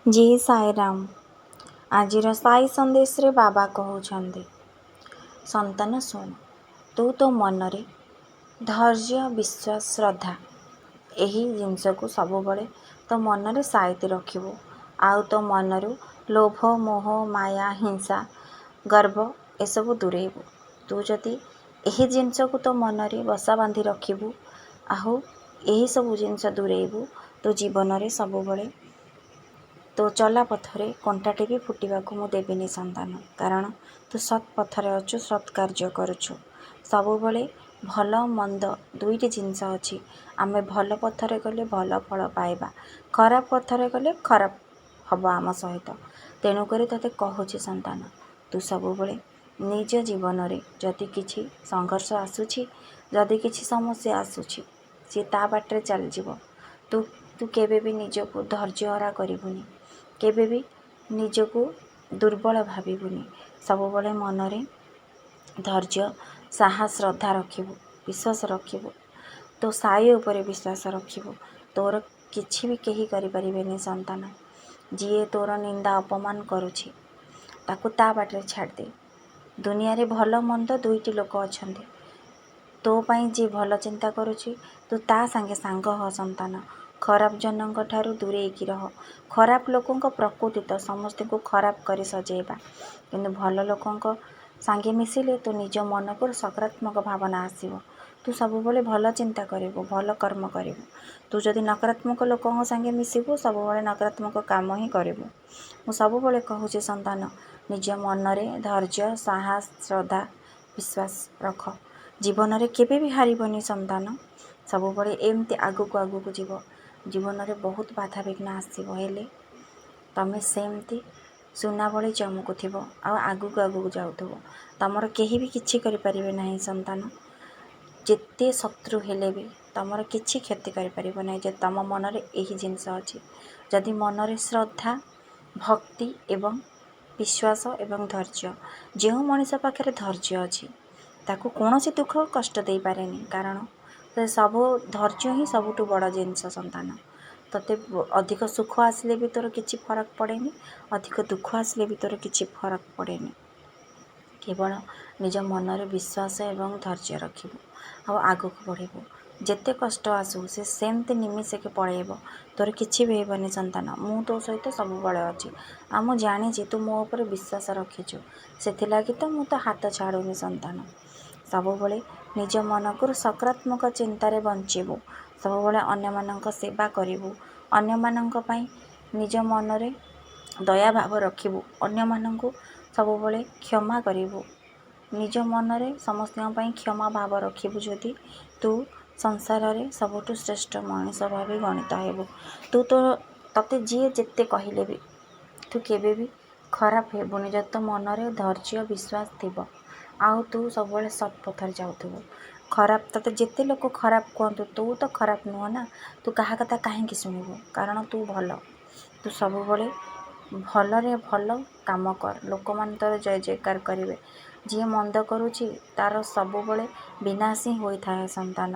ଜୟ ସାଇରାମ। ଆଜିର ସାଇ ସନ୍ଦେଶରେ ବାବା କହୁଛନ୍ତି, ସନ୍ତାନ ଶୁଣ, ତୁ ତୋ ମନରେ ଧୈର୍ଯ୍ୟ, ବିଶ୍ୱାସ, ଶ୍ରଦ୍ଧା ଏହି ଜିନିଷକୁ ସବୁବେଳେ ତୋ ମନରେ ସାଇତି ରଖିବୁ, ଆଉ ତୋ ମନରୁ ଲୋଭ, ମୋହ, ମାୟା, ହିଂସା, ଗର୍ବ ଏସବୁ ଦୂରେଇବୁ। ତୁ ଯଦି ଏହି ଜିନିଷକୁ ତୋ ମନରେ ବସା ବାନ୍ଧି ରଖିବୁ ଆଉ ଏହିସବୁ ଜିନିଷ ଦୂରେଇବୁ, ତୋ ଜୀବନରେ ସବୁବେଳେ ତୋ ଚଲା ପଥରେ କଣ୍ଟାଟେ ବି ଫୁଟିବାକୁ ମୁଁ ଦେବିନି ସନ୍ତାନ। କାରଣ ତୁ ସତ୍ ପଥରେ ଅଛୁ, ସତ୍ କାର୍ଯ୍ୟ କରୁଛୁ। ସବୁବେଳେ ଭଲ ମନ୍ଦ ଦୁଇଟି ଜିନିଷ ଅଛି। ଆମେ ଭଲ ପଥରେ ଗଲେ ଭଲ ଫଳ ପାଇବା, ଖରାପ ପଥରେ ଗଲେ ଖରାପ ହେବ ଆମ ସହିତ। ତେଣୁକରି ତୋତେ କହୁଛି ସନ୍ତାନ, ତୁ ସବୁବେଳେ ନିଜ ଜୀବନରେ ଯଦି କିଛି ସଂଘର୍ଷ ଆସୁଛି, ଯଦି କିଛି ସମସ୍ୟା ଆସୁଛି, ସିଏ ତା ବାଟରେ ଚାଲିଯିବ। ତୁ କେବେ ବି ନିଜକୁ ଧୈର୍ଯ୍ୟହରା କରିବୁନି, କେବେ ବି ନିଜକୁ ଦୁର୍ବଳ ଭାବିବୁନି। ସବୁବେଳେ ମନରେ ଧୈର୍ଯ୍ୟ, ସାହସ, ଶ୍ରଦ୍ଧା ରଖିବୁ, ବିଶ୍ୱାସ ରଖିବୁ, ତୋ ସାଇ ଉପରେ ବିଶ୍ୱାସ ରଖିବୁ। ତୋର କିଛି ବି କେହି କରିପାରିବେନି ସନ୍ତାନ। ଯିଏ ତୋର ନିନ୍ଦା ଅପମାନ କରୁଛି, ତାକୁ ତା ବାଟରେ ଛାଡ଼ିଦେ। ଦୁନିଆରେ ଭଲ ମନ୍ଦ ଦୁଇଟି ଲୋକ ଅଛନ୍ତି। ତୋ ପାଇଁ ଯିଏ ଭଲ ଚିନ୍ତା କରୁଛି, ତୁ ତା ସାଙ୍ଗେ ସାଙ୍ଗ ହ ସନ୍ତାନ। ଖରାପ ଜନଙ୍କ ଠାରୁ ଦୂରେଇକି ରହ। ଖରାପ ଲୋକଙ୍କ ପ୍ରକୃତି ତ ସମସ୍ତଙ୍କୁ ଖରାପ କରି ସଜେଇବା, କିନ୍ତୁ ଭଲ ଲୋକଙ୍କ ସାଙ୍ଗେ ମିଶିଲେ ତୋ ନିଜ ମନକୁ ସକାରାତ୍ମକ ଭାବନା ଆସିବ। ତୁ ସବୁବେଳେ ଭଲ ଚିନ୍ତା କରିବୁ, ଭଲ କର୍ମ କରିବୁ। ତୁ ଯଦି ନକାରାତ୍ମକ ଲୋକଙ୍କ ସାଙ୍ଗେ ମିଶିବୁ, ସବୁବେଳେ ନକାରାତ୍ମକ କାମ ହିଁ କରିବୁ। ମୁଁ ସବୁବେଳେ କହୁଛି ସନ୍ତାନ, ନିଜ ମନରେ ଧୈର୍ଯ୍ୟ, ସାହସ, ଶ୍ରଦ୍ଧା, ବିଶ୍ୱାସ ରଖ। ଜୀବନରେ କେବେ ବି ହାରିବନି ସନ୍ତାନ। ସବୁବେଳେ ଏମିତି ଆଗକୁ ଆଗକୁ ଯିବ। ଜୀବନରେ ବହୁତ ବାଧାବିଘ୍ନ ଆସିବ, ହେଲେ ତମେ ସେମିତି ସୁନା ଭଳି ଚମକୁଥିବ ଆଉ ଆଗକୁ ଆଗକୁ ଯାଉଥିବ। ତମର କେହି ବି କିଛି କରିପାରିବେ ନାହିଁ ସନ୍ତାନ। ଯେତେ ଶତ୍ରୁ ହେଲେ ବି ତମର କିଛି କ୍ଷତି କରିପାରିବ ନାହିଁ, ଯଦି ତମ ମନରେ ଏହି ଜିନିଷ ଅଛି। ଯଦି ମନରେ ଶ୍ରଦ୍ଧା, ଭକ୍ତି ଏବଂ ବିଶ୍ୱାସ ଏବଂ ଧୈର୍ଯ୍ୟ, ଯେଉଁ ମଣିଷ ପାଖରେ ଧୈର୍ଯ୍ୟ ଅଛି ତାକୁ କୌଣସି ଦୁଃଖ କଷ୍ଟ ଦେଇପାରେନି। କାରଣ ସେ ସବୁ ଧୈର୍ଯ୍ୟ ହିଁ ସବୁଠୁ ବଡ଼ ଜିନିଷ ସନ୍ତାନ। ତୋତେ ଅଧିକ ସୁଖ ଆସିଲେ ବି ତୋର କିଛି ଫରକ ପଡ଼େନି, ଅଧିକ ଦୁଃଖ ଆସିଲେ ବି ତୋର କିଛି ଫରକ ପଡ଼େନି। କେବଳ ନିଜ ମନରେ ବିଶ୍ୱାସ ଏବଂ ଧୈର୍ଯ୍ୟ ରଖିବୁ ଆଉ ଆଗକୁ ବଢ଼ିବୁ। ଯେତେ କଷ୍ଟ ଆସୁ, ସେ ସେମିତି ନିମିଷେକେ ପଳେଇବ। ତୋର କିଛି ବି ହେବନି ସନ୍ତାନ। ମୁଁ ତୋ ସହିତ ସବୁବେଳେ ଅଛି, ଆଉ ମୁଁ ଜାଣିଛି ତୁ ମୋ ଉପରେ ବିଶ୍ୱାସ ରଖିଛୁ, ସେଥିଲାଗି ତ ମୁଁ ତୋ ହାତ ଛାଡ଼ୁନି ସନ୍ତାନ। ସବୁବେଳେ ନିଜ ମନକୁ ସକାରାତ୍ମକ ଚିନ୍ତାରେ ବଞ୍ଚିବୁ, ସବୁବେଳେ ଅନ୍ୟମାନଙ୍କ ସେବା କରିବୁ, ଅନ୍ୟମାନଙ୍କ ପାଇଁ ନିଜ ମନରେ ଦୟା ଭାବ ରଖିବୁ, ଅନ୍ୟମାନଙ୍କୁ ସବୁବେଳେ କ୍ଷମା କରିବୁ। ନିଜ ମନରେ ସମସ୍ତଙ୍କ ପାଇଁ କ୍ଷମା ଭାବ ରଖିବୁ ଯଦି, ତୁ ସଂସାରରେ ସବୁଠୁ ଶ୍ରେଷ୍ଠ ମଣିଷ ଭାବେ ଗଣିତ ହେବୁ। ତୁ ତୋ ତତେ ଯିଏ ଯେତେ କହିଲେ ବି ତୁ କେବେ ବି ଖରାପ ହେବୁନି, ଯଦି ତୋ ମନରେ ଧୈର୍ଯ୍ୟ, ବିଶ୍ୱାସ ଥିବ ଆଉ ତୁ ସବୁବେଳେ ସତ୍ ପଥରେ ଯାଉଥିବୁ। ଖରାପ ତତେ ଯେତେ ଲୋକ ଖରାପ କୁହନ୍ତୁ, ତୁ ତ ଖରାପ ନୁହଁ ନା, ତୁ କାହା କଥା କାହିଁକି ଶୁଣିବୁ? କାରଣ ତୁ ଭଲ। ତୁ ସବୁବେଳେ ଭଲରେ ଭଲ କାମ କର, ଲୋକମାନେ ତୋର ଜୟ ଜୟକାର କରିବେ। ଯିଏ ମନ୍ଦ କରୁଛି ତାର ସବୁବେଳେ ବିନାଶ ହିଁ ହୋଇଥାଏ ସନ୍ତାନ।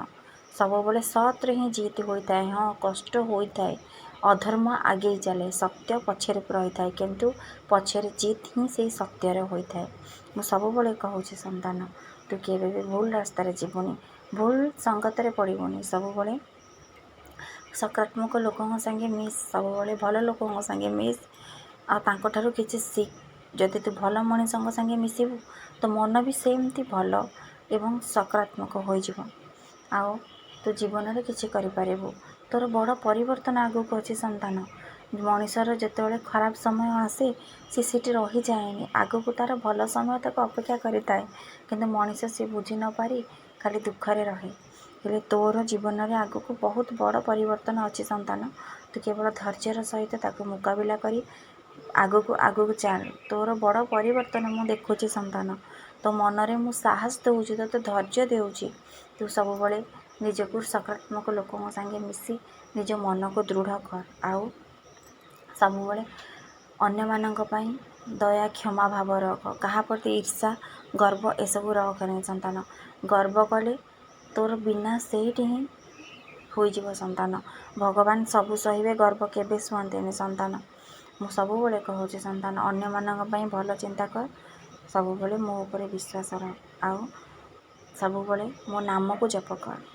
ସବୁବେଳେ ସତରେ ହିଁ ଜିତ ହୋଇଥାଏ। ହଁ, କଷ୍ଟ ହୋଇଥାଏ। ଅଧର୍ମ ଆଗେଇ ଚାଲେ, ସତ୍ୟ ପଛରେ ରହିଥାଏ, କିନ୍ତୁ ପଛରେ ଜିତ ହିଁ ସେଇ ସତ୍ୟରେ ହୋଇଥାଏ। ମୁଁ ସବୁବେଳେ କହୁଛି ସନ୍ତାନ, ତୁ କେବେ ବି ଭୁଲ ରାସ୍ତାରେ ଯିବୁନି, ଭୁଲ ସଙ୍ଗତରେ ପଡ଼ିବୁନି। ସବୁବେଳେ ସକାରାତ୍ମକ ଲୋକଙ୍କ ସାଙ୍ଗେ ମିଶ, ସବୁବେଳେ ଭଲ ଲୋକଙ୍କ ସାଙ୍ଗେ ମିଶ ଆଉ ତାଙ୍କଠାରୁ କିଛି ଶିଖ। ଯଦି ତୁ ଭଲ ମଣିଷଙ୍କ ସାଙ୍ଗେ ମିଶିବୁ, ତୋ ମନ ବି ସେମିତି ଭଲ ଏବଂ ସକାରାତ୍ମକ ହୋଇଯିବ ଆଉ ତୁ ଜୀବନରେ କିଛି କରିପାରିବୁ। ତୋର ବଡ଼ ପରିବର୍ତ୍ତନ ଆଗକୁ ଅଛି ସନ୍ତାନ। ମଣିଷର ଯେତେବେଳେ ଖରାପ ସମୟ ଆସେ, ସେ ସେଠି ରହିଯାଏନି, ଆଗକୁ ତାର ଭଲ ସମୟ ତାକୁ ଅପେକ୍ଷା କରିଥାଏ। କିନ୍ତୁ ମଣିଷ ସେ ବୁଝି ନ ପାରି ଖାଲି ଦୁଃଖରେ ରହେ। ହେଲେ ତୋର ଜୀବନରେ ଆଗକୁ ବହୁତ ବଡ଼ ପରିବର୍ତ୍ତନ ଅଛି ସନ୍ତାନ। ତୁ କେବଳ ଧୈର୍ଯ୍ୟର ସହିତ ତାକୁ ମୁକାବିଲା କରି ଆଗକୁ ଆଗକୁ ଚାଲ। ତୋର ବଡ଼ ପରିବର୍ତ୍ତନ ମୁଁ ଦେଖୁଛି ସନ୍ତାନ। ତୋ ମନରେ ମୁଁ ସାହସ ଦେଉଛି, ତୋତେ ଧୈର୍ଯ୍ୟ ଦେଉଛି। ତୁ ସବୁବେଳେ ନିଜକୁ ସକାରାତ୍ମକ ଲୋକଙ୍କ ସାଙ୍ଗେ ମିଶି ନିଜ ମନକୁ ଦୃଢ଼ କର ଆଉ ସବୁବେଳେ ଅନ୍ୟମାନଙ୍କ ପାଇଁ ଦୟା, କ୍ଷମା ଭାବ ରଖ। କାହା ପ୍ରତି ଈର୍ଷା, ଗର୍ବ ଏସବୁ ରଖନି ସନ୍ତାନ। ଗର୍ବ କଲେ ତୋର ବିନାଶ ସେଇଠି ହିଁ ହୋଇଯିବ ସନ୍ତାନ। ଭଗବାନ ସବୁ ସହିବେ, ଗର୍ବ କେବେ ଶୁଅନ୍ତିନି ସନ୍ତାନ। ମୁଁ ସବୁବେଳେ କହୁଛି ସନ୍ତାନ, ଅନ୍ୟମାନଙ୍କ ପାଇଁ ଭଲ ଚିନ୍ତା କର, ସବୁବେଳେ ମୋ ଉପରେ ବିଶ୍ୱାସ ରଖ, ଆଉ ସବୁବେଳେ ମୋ ନାମକୁ ଜପ କର।